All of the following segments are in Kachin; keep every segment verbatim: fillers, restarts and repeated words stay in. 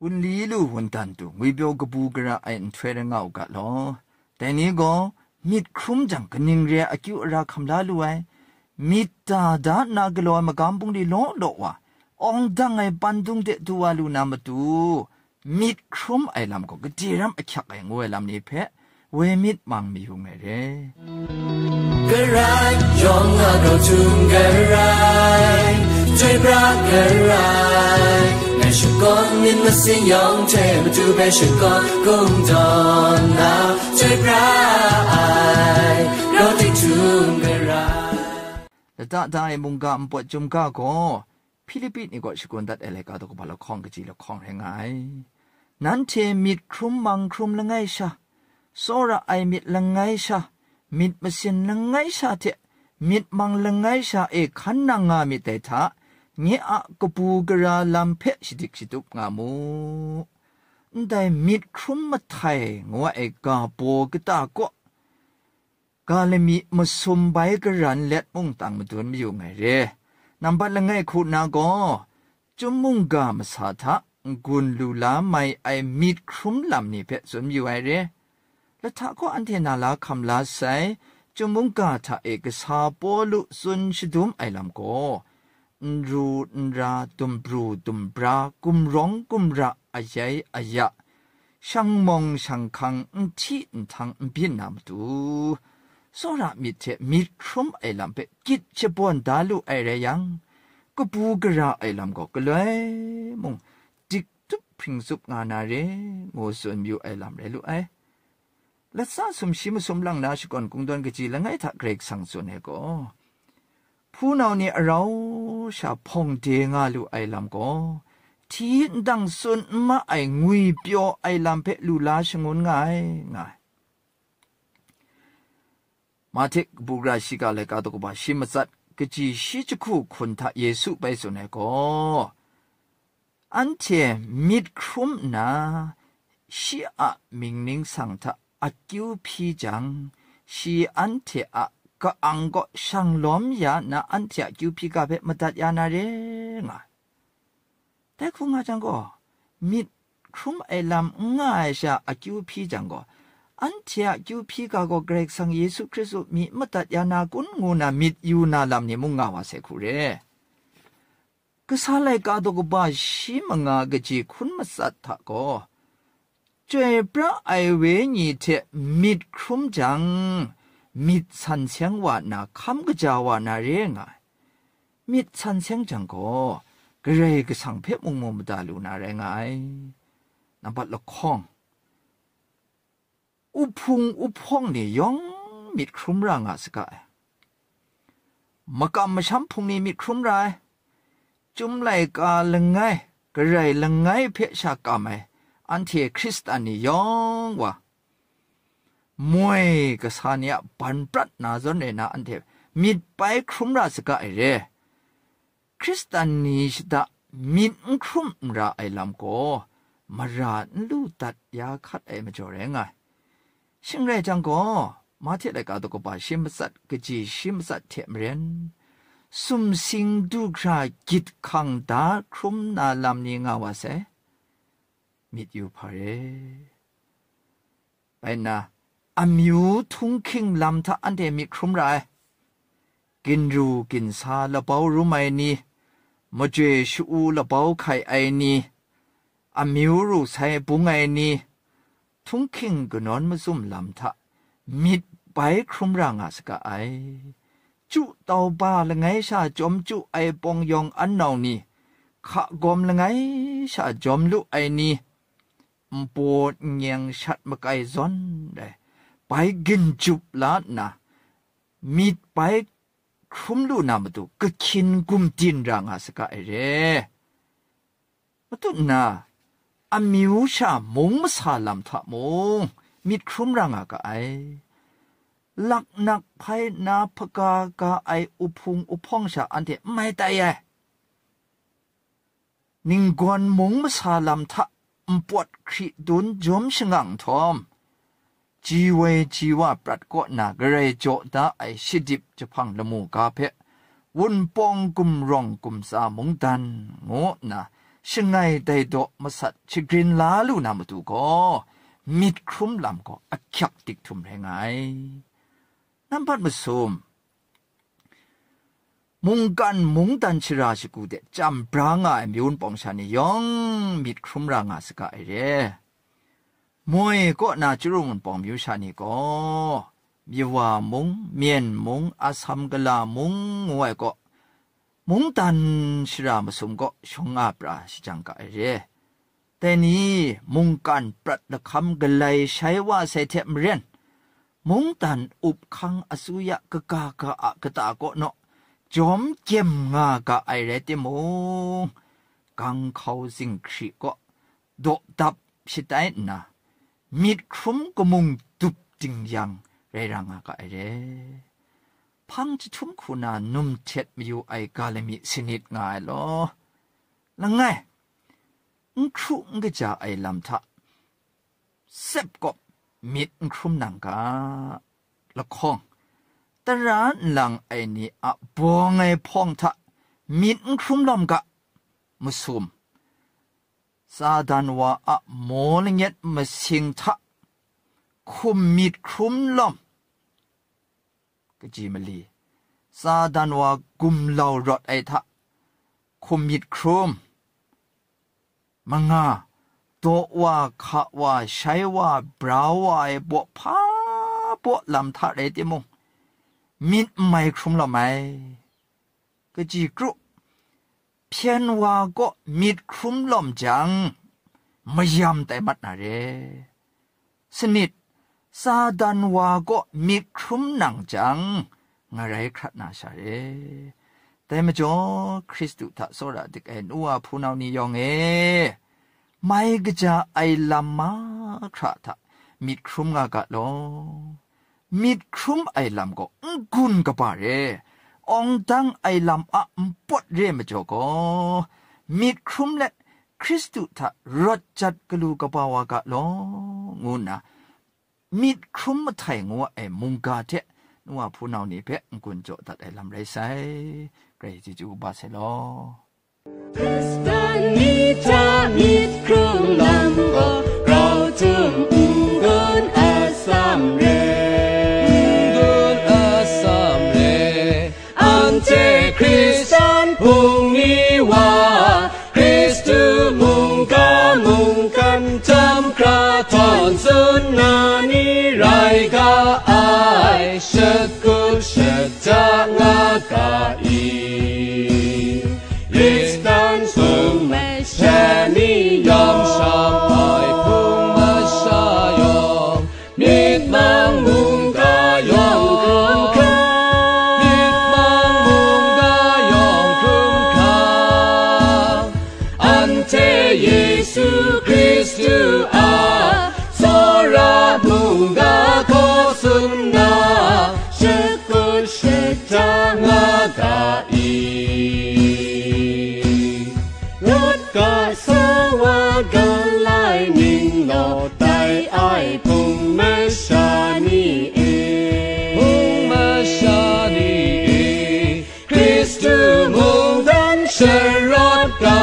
Wunli lu wundan tu ngwipyaw kabu gara ai nhtoi rai nga u ga law. Dai ni gaw myit hkrum jang kaning re ai akyu ara hkam la lu ai, myit da da nna galaw ai magam bungli law law wa, awng dang ai pandung de du wa lu na matu, myit hkrum ai lam gaw gade ram ahkyak ai ngu ai lam ni hpe, woi myit mang mayu ai re. Karai, yawng a grau htum karai, chyoi pra karai, ngai shakawn myit masin yawng hte matu hpe shakawn kungdawn na, chyoi pra ai, grau tik htum karai. Lata da ai mungga npawt chyum ga gaw, Hpilipi ni kaw shakun dat ai laika daw kaba lahkawng kaji lahkawng rai nga ai. Nanhte myit hkrum mang hkrum langai sha, tsawra ai myit langai sha, myit masin langai sha hte myit mang langai sha e hkan nang nga myit dai hta, nye a kabu gara lam hpe shadik shatup nga mu. Ndai myit hkrum mahtai ngu ai ga baw kata kaw, ga lami masum bai karan let mung tang madun mayu ai re. Nambat langai hku na gaw, chyum mungga masa hta n-gun lu la mai ai myit hkrum lam ni hpe tsun mayu ai re. Lahta gaw anhte na la hkam la sai, chyum mungga hta e kasa Pawlu tsun shadum ai lam gaw, n ru n ra, dumbru dumbra, gumrawng gumra, ayai aya, shang mawng shang hkang, n hti n htang n byin na matu, tsawra myit hte myit hkrum ai lam hpe gyit shabawn da lu ai rai yang, kabu gara ai lam gaw galoi mung dik tup hpring tsup nga na re, ngu tsun mayu ai lam rai lu ai. Latsa sumshi masum lang na shakawn kungdawn kaji langai hta Karai Kasang tsun ai gaw, hpunau ni arau sha hpawng de nga lu ai lam gaw, hti ndang tsun n ma ai ngwipyaw ai lam hpe lu la shangun nga ai, nga ai. Mahte kabu gara shiga laika daw kaba shi matsat kaji shi jahku hkun hta Yesu bai tsun ai gaw, anhte myit hkrum nna, shi a mying ningsang hta akyu hpyi jang, shi anhte a ka-ang kaw shang lawm ya nna, anhte a akyu hpyi ga hpe madat ya na re, nga ai. Dai hku nga jang gaw, myit hkrum ai lam n nga ai sha akyu hpyi jang gaw, anhte a akyu hpyi ga gaw Karai Kasang Yesu Hkristu myi madat ya na kun ngu na myit yu na lam ni mung nga wa sai hku re. Kasa laika daw kaba shi manga kaji hkun matsat hta gaw, chyoi pra ai wenyi hte myit hkrum jang, myit san seng wa nna hkam kaja wa na re nga ai. Myit san seng jang gaw, Karai Kasang hpe mung mu mada lu na rai nga ai. Nambat lahkawng, uhpung uhpawng ni yawng myit hkrum ra nga saga ai. Makam masham hpung ni myit hkrum ra ai. Chyum laika langai, Karai langai hpe sha kam ai, anhte Hkristan ni yawng wa, moi kasa ni a ban prat na zawn rai na, anhte myit bai hkrum ra saga ai re. Hkristan ni shada myit n hkrum n ra ai lam gaw, mara n lu dat ya hkat ai majaw rai nga ai. Shing rai jang gaw, Mahte laika daw kaba shi matsat kaji shi matsat hte maren, sumsing du hkra gyit hkang da hkrum na lam ni nga wa sai. Myit yu hpa re. Bai nna, amyu htunghking lam hta anhte myit hkrum ra ai. Ginru ginsa labau rum ai ni, majoi sha-u labau hkai ai ni, amyu ru sai bung ai ni, htunghking kanawn mazum lam hta myit bai hkrum ra nga saga ai. Chyu tau ba langai sha jawm chyu ai pawng yawng an nau ni, hka gawm langai sha jawm lu ai ni, npaw n-yeng shat makai zawn rai, bai ginjup la nna, myit bai hkrum lu na matu, kahkyin gumdin ra nga saga ai re. Matut nna, amyu sha mung masa lam hta mung myit hkrum ra nga ga ai. Laknak hpai nna hpaga ga ai uhpung uhpawng sha anhte n mai tai ai. Ninggawn mung masa lam hta npawt hkri dun jawm shangang nhtawm, ji woi ji wa prat kaw nna garai jaw da ai shadip jahpang lamu ga hpe, Wunpawng gumrawng gumtsa mungdan ngu nna shangai dai daw masat shagrin la lu na matu gaw, myit hkrum lam gaw ahkyak dik htum rai nga ai. Nambat masum, mungkan mungdan shara shagu de chyam bra nga ai myu npawng sha ni yawng myit hkrum ra nga saga ai re. Moi kaw na Chyaru npawng myu sha ni gaw, Myawa mung, Myen mung, Asam kala mung ngu ai kaw, mungdan shara masum kaw shawng nga pra shajang ga ai re. Dai ni mungkan prat lahkam galai shai wa sai hte maren, mungdan up hkang asuya kaga ga a kata kaw naw jawm gyem nga ga ai rai timung, ganghkau zinghkri kaw dawdap shatai nna, myit hkrum kamung dup ding yang rai ra nga ga ai re. Hpang jahtum hku na num htet mayu ai ga lami sanit nga ai law, langai, n hkru n kaja ai lam hta sep kawp myit n hkrum nang ga, lahkawng, tara nlang ai ni a bawng ai hpawng hta myit n hkrum lawm ga, masum, Satan wa a maw lanyet masing hta hkum myit hkrum lawm, kaji mali, Satan wa gumlau rawt ai hta hkum myit hkrum, manga, daw wa, hka wa, shai wa, brau wa ai baw hpa baw lam hta rai timung, myit n mai hkrum lawm ai. Kaji kru, hpyen wa kaw myit hkrum lawm jang, mayam tai mat na re. Sanit, Satan wa kaw myit hkrum nang jang, ngarai hkrat na sha re. Dai majaw, Hkristu hta tsawra dik ai nu wa hpunau ni yawng e, mai kaja ai lam mahkra hta myit hkrum nga ga law. Myit hkrum ai lam gaw n-gun kaba re, awng dang ai lam a npawt re majaw gaw, myit hkrum let Hkristu hta rawt jat galu kaba wa ga law, ngu nna myit hkrum mahtai ngu ai mungga hte nu wa hpunau ni hpe n-gun jaw dat ai lam rai sai. Karai chyeju kaba sai law. Hkristan ni hta myit hkrum lam gaw, grau htum n-gun atsam re. N-gun atsam re. Anhte Hkristan hpung ni wa, Hkristu mungga mungkan htam hkra htawn tsun na ni rai ga ai, shakut shaja nga ga i? Hkristan hpung masha ni yawng, sham ai hpung masha yawng, myit mang mungga yawng hkrum hkra, myit mang mungga yawng hkrum hkra, anhte Yesu Hkristu a tsawra mungga hkaw tsun na, shakut shaja nga ga i? Rawt ga sa wa galai ning law tai ai hpung masha ni e, hpung masha ni e, Hkristu mungdan sharawt ga,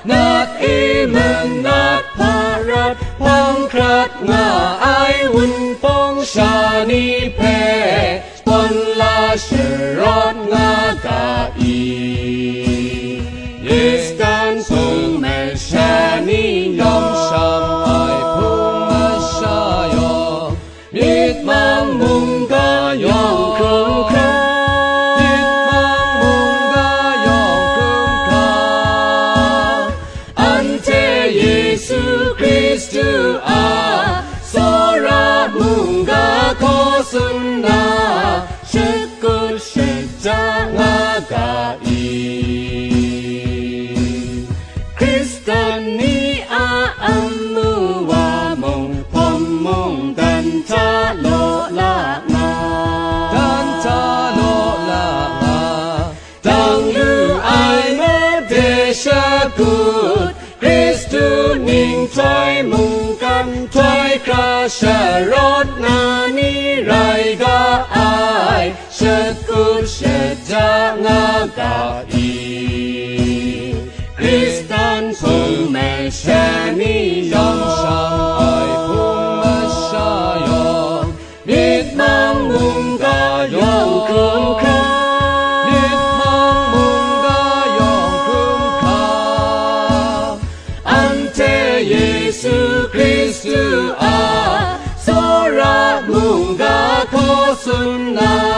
nat e manat hparat hpang hkrat nga ai Wunpawng sha ni hpe, pawn la sharawt nga ga i? Hkristan hpung masha ni yawng, sham ai hpung masha yawng, myit mang mungga yawng hkrum hkra, myit mang mungga yawng hkrum hkra, anhte Yesu Hkristu a tsawra mungga hkaw tsun na, shakut shaja nga ga i? Hkristan ni a amu wa mung, hpawm mung dan hta law la nga, dan hta law la nga, dang lu ai made shakut, Hkristu ninghtoi mungkan htoi hkra sharawt na ni rai ga ai, shakut shaja nga ga i? Hkristan hpung masha ni yawng, sha ai hpung masha yawng, myit mang mungga yawng hkrum hkra, myit mang mungga yawng hkrum hkra, anhte Yesu Hkristu a tsawra mungga hkaw tsun na